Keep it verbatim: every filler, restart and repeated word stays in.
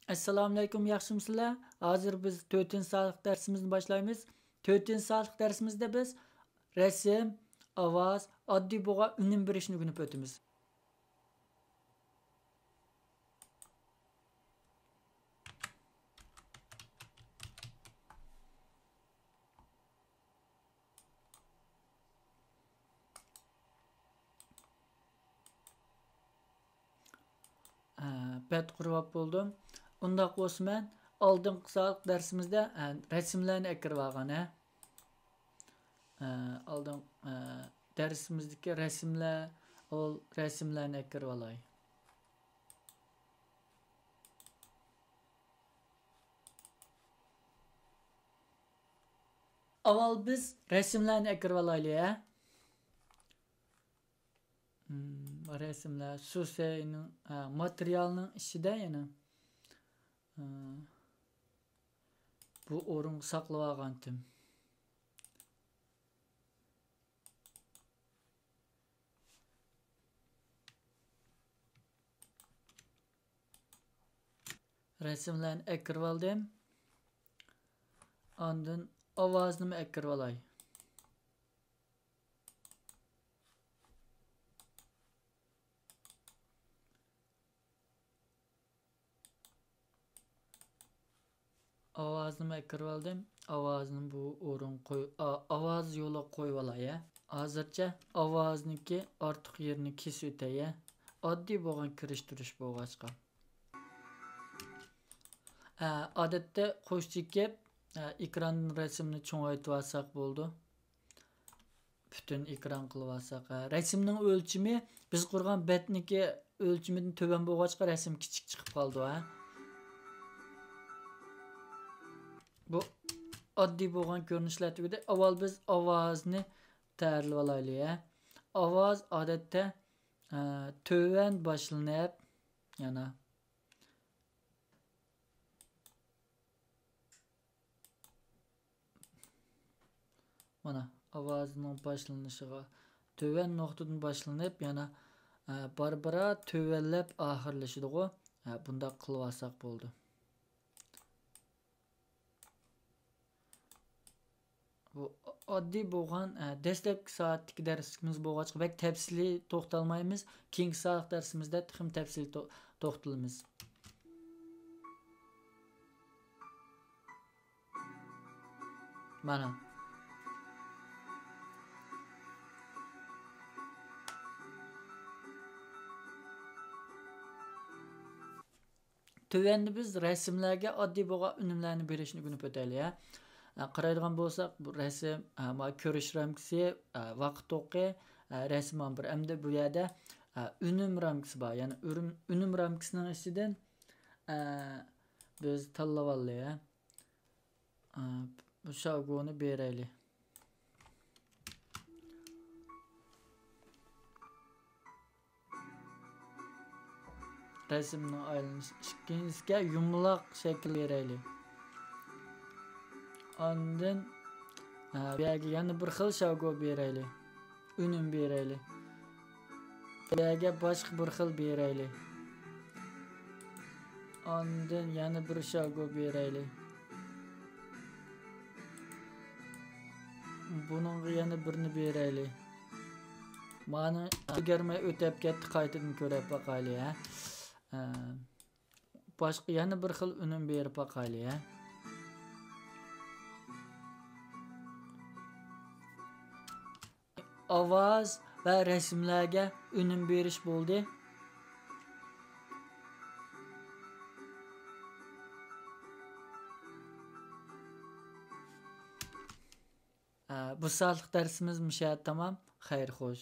ئەسسالامۇئەلەيكۇم، ياخشىمۇسىلەر؟ ھازىر بىز تۆتىنچى سانلىق دەرسىمىزنى باشلايمىز. تۆتىنچى سانلىق دەرسىمىزدە بىز رەسىم، ئاۋاز، ئاددىي بولغان ئۈنۈم بېرىشنى ئۆگىنىپ ئۆتىمىز. ھە، بەت قۇرۇۋاپ بولدۇم. ئۇنداق بولسا مەن ئالدىنقى سانلىق دەرسىمىزدە، ھە، رەسىملەرنى ئەكىرىۋالغان، ھە. ھە، ئالدىن، ھە، دەرسىمىزدىكى رەسىملەر، ئول رەسىملەرنى ئەكىرىۋالاي. ئاۋۋال بىز رەسىملەرنى ئەكىرىۋالايلى، ھە. مم، رەسىملەر، سۇسەينىڭ، ھە، ماتېرىيالنىڭ ئىچىدە يەنە، ھە، بۇ ئورۇنغا ساقلىۋالغانتىم. رەسىملەرنى ئەكىرىۋالدىم. ئاندىن ئاۋازنىمۇ ئەكىرىۋالاي. ئاۋازنىمۇ ئەكىرىۋالدىم. ئاۋازنى بۇ ئورۇن قوي-، ئا-، ئاۋاز يولىغا قويۇۋالاي، ھە. ھازىرچە ئاۋازنىڭكى ئارتۇق يېرىنى كېسىۋېتەي، ھە. ئاددىي بولغان كىرىشتۈرۈش بولغاچقا. ئە، ئادەتتە قوش چېكىپ، ئە، ئېكراندىن رەسىمنى چوڭايتىۋالساق بولىدۇ. پۈتۈن ئېكران قىلىۋالساق، ھە. رەسىمنىڭ ئۆلچىمى بىز قۇرغان بەتنىڭكى ئۆلچىمىدىن تۆۋەن بولغاچقا رەسىم كىچىك چىقىپ قالىدۇ، ھە. بۇ ئاددىي بولغان كۆرۈنۈشلەر تۈگىدى. ئاۋۋال بىز ئاۋازنى تەييارلىۋالايلى، ھە. ئاۋاز ئادەتتە، ئە، تۆۋەن باشلىنىپ، يەنە مانا، ئاۋازنىڭ باشلىنىشىغا تۆۋەن نۇقتىدىن باشلىنىپ، يەنە، ئە، بارا-بارا تۆۋەنلەپ ئاخىرلىشىدىغۇ. ئە، بۇنداق قىلىۋالساق بولىدۇ. بۇ ئاددىي بولغان، ئە، دەسلەپكى سائەتتىكى دەرسلىكىمىز بولغاچقا، بەك تەپسىلىي توختالمايمىز. كېيىنكى سائەت دەرسىمىزدە تېخىمۇ تەپسىلىي تو-، توختىلىمىز. مانا. تۆۋەندە بىز رەسىملەرگە ئاددىي بولغان ئۈنۈملەرنى بېرىشنى ئۆگىنىپ ئۆتەيلى، ھە. ئە، قارايدىغان بولساق، بۇ رەسىم، ئە، ما كۆرۈش رامكىسى، ئە، ۋاقىت توقى، ئە، رەسىم ئامبىرى. ئەمدى بۇ يەردە، ئە، ئۈنۈم رامكىسى بار. يەنى ئۈرۈم-، ئۈنۈم رامكىسىنىڭ ئىچىدىن، ئە، بىز تاللىۋاللى، ھە. ئە، بۇ شاگونى بېرەيلى. رەسىمنىڭ ئايلىنىشى. ئىككىنچىسىگە يۇمىلاق شەكىل بېرەيلى. ئاندىن، ھە، بۇ يەرگە يەنە بىر خىل شاگو بېرەيلى. ئۈنۈم بېرەيلى. بۇ يەرگە باشقا بىر خىل بېرەيلى. ئاندىن يەنە بىر شاگو بېرەيلى. بۇنىڭغا يەنە بىرنى بېرەيلى. مانا ئۈلگۈرمەي ئۆتۈپ كەتتى، قايتىدىن كۆرۈپ باقايلى، ھە. ئە، باشقا يەنە بىر خىل ئۈنۈم بېرىپ باقايلى، ھە. ئاۋاز ۋە رەسىملەرگە ئۈنۈم بېرىش بولدى. ئە، بۇ سائەتلىك دەرسىمىز مۇشۇ يەردە تامام. خەير خوش.